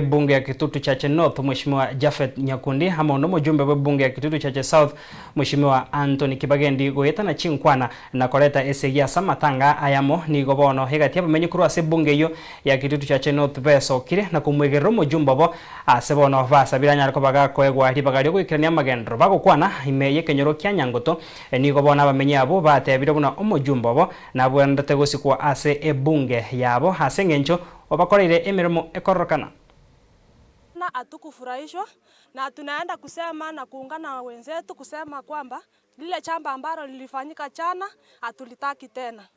Bunge ya Kitutu Chache North Mheshimiwa Japhet Nyakundi amo no mujumbe wa bunge ya Kitutu Chache South Mheshimiwa Anthony Kibagendi goetana chinkwana na koreta esegi ase amatanga ayamo. Nigo bono egati abamenyi korwa ase ebunge eywo ya Kitutu Chache North besokire na komwegerera omojumbe obo ase bono basabire anyare koba gakoegwa ribaga riogoikerania amagendero. Bagokwana ime yekenyoro kia Nyangoto, nigo bono abamenyi abwo batebire buna omojumbe obo nabwenerete gosikwa ase ebunge yabo ase eng'encho obakoreire emeremo ekororokana. Hatukufurahishwa na tunaenda kusema na kuungana na wenzetu kusema kwamba lile jambo ambalo lilifanyika jana hatulitaki tena.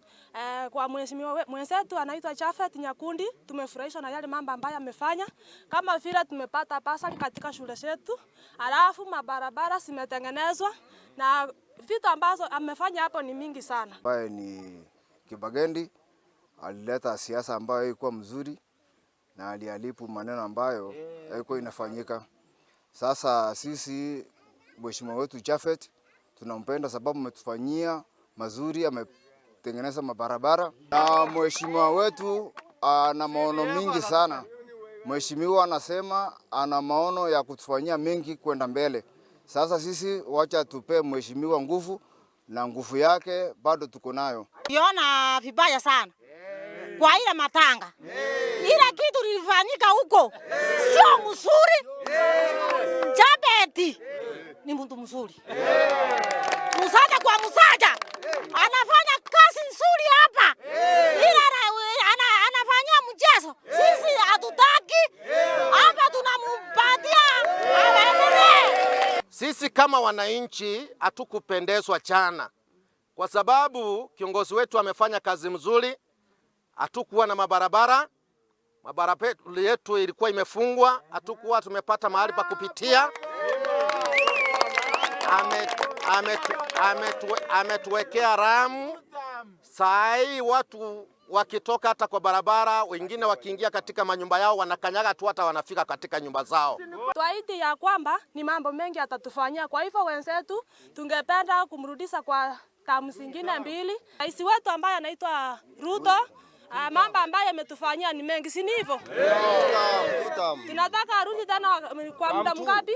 Kwa mheshimiwa mwenzetu anaitwa Japhet Nyakundi, tumefurahishwa na yale mambo ambayo amefanya, kama vile tumepata basari katika shule zetu, alafu mabarabara zimetengenezwa na vitu ambazo amefanya hapo ni mingi sana. Ambaye ni Kibagendi alileta siasa ambayo haikuwa mzuri na aliharibu maneno ambayo haikuwa inafanyika. Sasa sisi mheshimiwa wetu Japhet tunampenda sababu ametufanyia mazuri, ametengeneza mabarabara, na mheshimiwa wetu ana maono mingi sana. Mheshimiwa anasema ana maono ya kutufanyia mengi kwenda mbele. Sasa sisi wacha tupe mheshimiwa nguvu na nguvu yake bado tuko nayo. Iona vibaya sana kwa ile matanga, ile kitu lilifanyika huko sio mzuri. Japhet ni mtu mzuri, msaja kwa msaja, anafanya kazi nzuri hapa, ila anafanyia mchezo. Sisi hatutaki hapa, tunampatia aendelee. Sisi kama wananchi hatukupendezwa jana, kwa sababu kiongozi wetu amefanya kazi mzuri. Hatukuwa na mabarabara, mabarabara yetu ilikuwa imefungwa, hatukuwa tumepata mahali pa kupitia. Ametuwekea ramu. Saa hii watu wakitoka hata kwa barabara, wengine wakiingia katika manyumba yao wanakanyaga tu hata wanafika katika nyumba zao. Twaahidi ya kwamba ni mambo mengi atatufanyia. Kwa hivyo wenzetu, tungependa kumrudisha kwa term zingine mbili. Rais wetu ambaye anaitwa Ruto, mambo ambayo ametufanyia ni mengi, si ni hivyo? Tunataka arudi tena kwa muda mgapi?